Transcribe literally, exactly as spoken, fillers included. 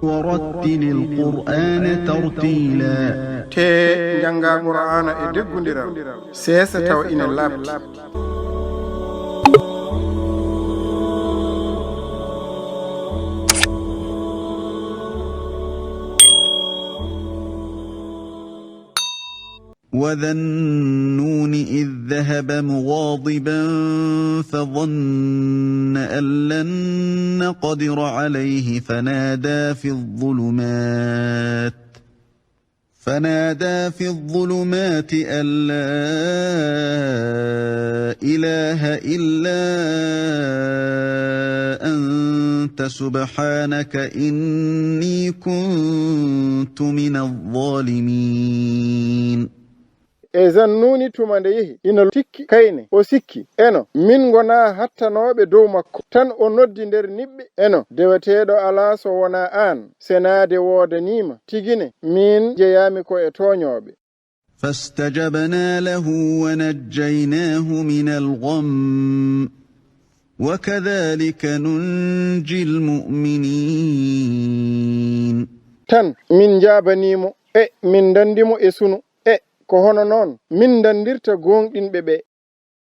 ورتل القرآن ترتيلا. Tee njanngaa Qur'aana e deggundiral, seesa tawa ina laaɓti. وذا النون إذ ذهب مغاضبا فظن أن لن نقدر عليه فنادى في الظلمات فنادى في الظلمات أن لا إله إلا أنت سبحانك إني كنت من الظالمين. E Zannuuni tuma nde yehi, ina tikki kayne, o sikki, eno, min ngonaa hattanooɓe dow makko. Tan o noddi nder niɓɓe, eno, deweteeɗo alaa so wonaa aan, senaade woodanii ma. Tigi ne, miin jeyaami ko e tooñooɓe. فاستجبنا له ونجيناه من الغم وكذلك ننجي المؤمنين. Tan min njaabanii mo, e min ndanndi mo e sunu, e ko hono noon min ndanndirta gooŋɗinɓe ɓe.